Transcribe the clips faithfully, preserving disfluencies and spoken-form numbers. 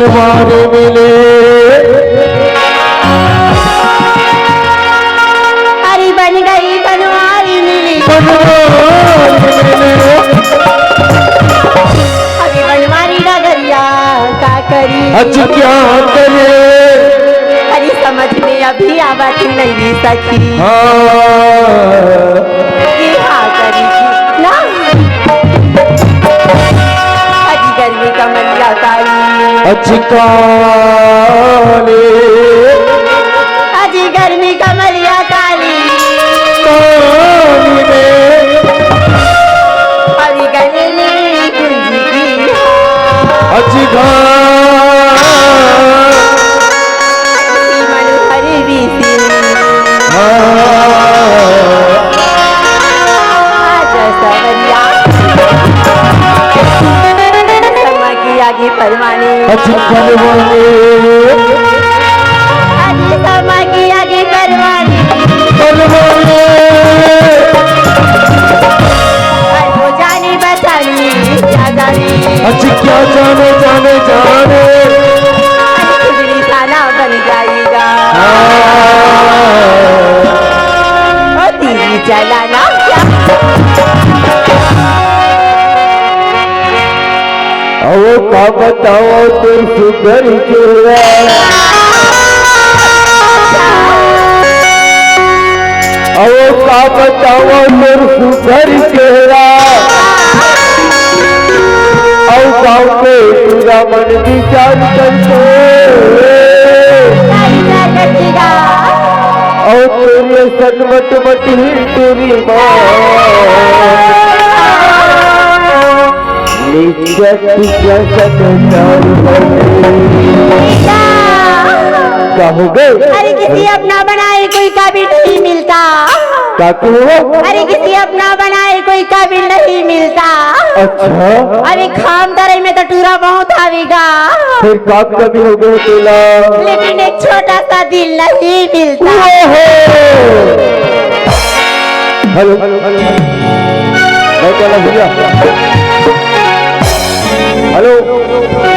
बनवारी मिले। अरे बन गई बनवारी मिली। बनवारी मिले। अरे बनवारी डगरिया का करी? आज क्या करे? अरे समझ में अभी आवत नहीं सखी। हाँ। ये हाँ करी ना। अजी गर्मी कमरिया काली। अजी काली। अजी गर्मी कमरिया काली। काली में। अजी गर्मी कुंजी की। अजी घा। अजी मनोहरी बीसी। हाँ। आजा सवरिया। समा की आगे परवानी। अजी परवानी। अजी समा की आगे परवानी। परवानी। अरे वो जानी बचानी क्या जानी। अजी क्या जाने, जाने, जाने। अरे खुजली खाना बन जाएगा। हाँ। ओ दीदी चला ना। अवो का बताओ तोर सुघर चेहरा। अवो का बताओ तोर सुघर चेहरा। अउ गाँव के टूरा मन विचार करथे। अउ तोर असन मटमटही टूरी मन। निचट जसन चारू बने। का हो गे? अरे किसी अपना बनाए कोई काबिल नहीं मिलता। का कहो? अरे किसी अपना बनाए कोई काबिल नहीं मिलता। अच्छा। अरे खाम तरई में तो टूरा बहुत आवेगा। फिर का कमी हो गे तोला? लेकिन एक छोटा सा दिल नहीं मिलता। ओहो! Hello, hello, hello. मैं क्या लग गया? हेलो,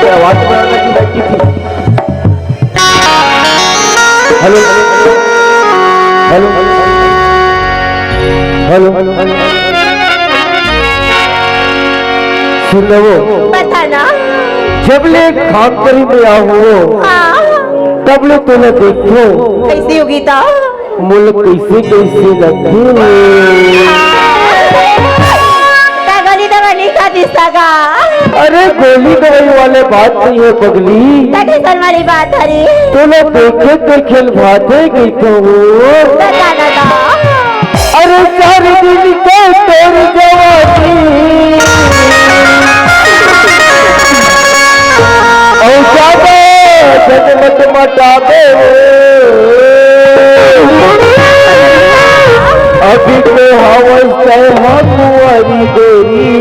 ये आवाज बनाना की बैठी थी। Hello, hello, hello, hello. सुन वो। बता ना। जब ले खाम करी में आऊँ, हाँ। तब ले तोला देखो। कैसी होगी तो? मोला कइसे कइसे लगथे। का गोली दवाई नहीं खाती सगा? अरे गोली दवाई वाले बात नहीं है पगली। का कैसन वाली बात हरी? तोला देखे देखे भाते गई कहूँ। बता ना तो। अरे चार दिन के तोर जवानी। अउ जादा जगमग मचाबे। अभी तो हवस है हम कुंवारी गोरी।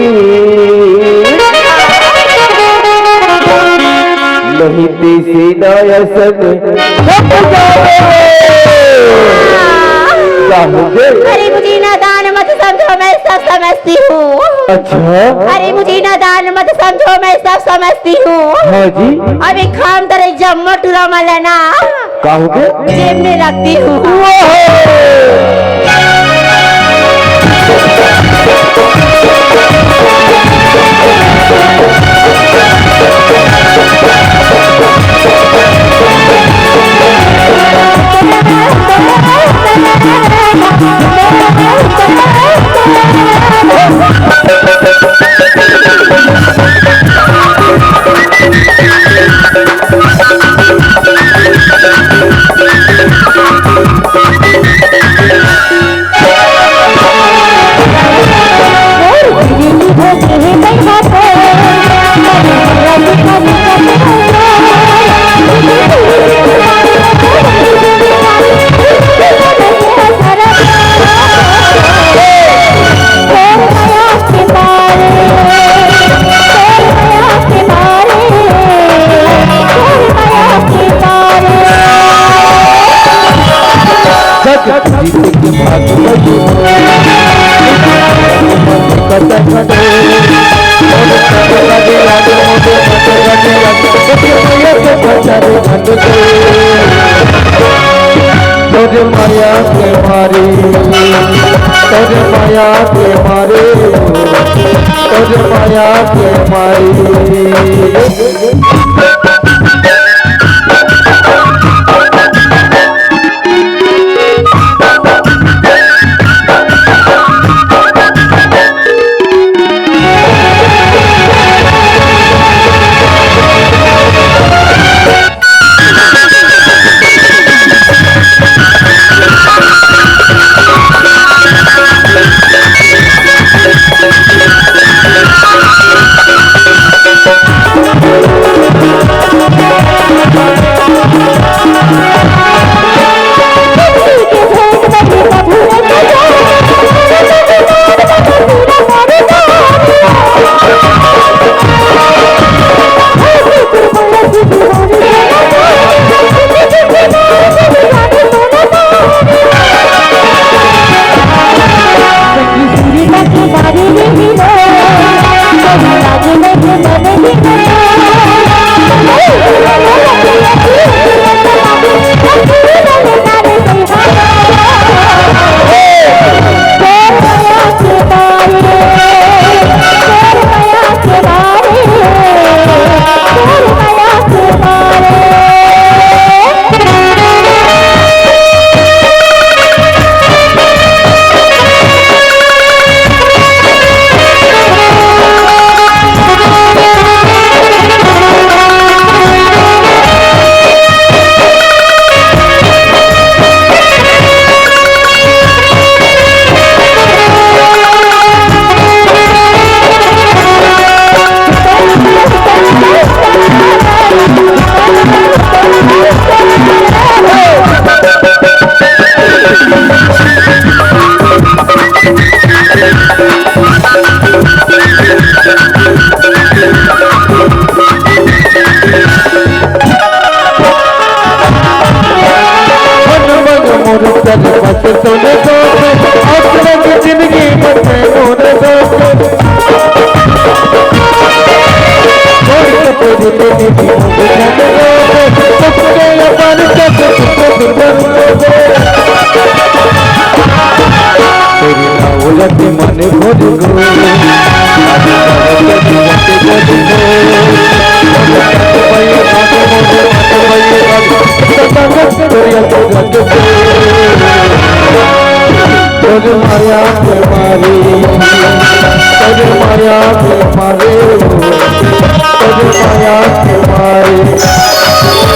नहीं तेसे ना असन हट जाबे। का हो गे? अरे मुझे नादान मत समझो, मैं सब समझती हूँ। अच्छा। अरे मुझे नादान मत समझो, मैं सब समझती हूँ। हाँ जी। अभी खाम तरई जम्मो टूरा मन ला ना। का हो गे? जेब में रखती हूँ। तोरे माया के मारे, तोरे माया के मारे, तोरे माया के मारे। तोरे माया के मारे, तोरे माया के मारे, तोरे माया के मारे।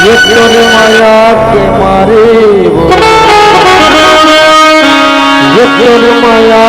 ये तोरे माया के मारे वो, ये तोरे माया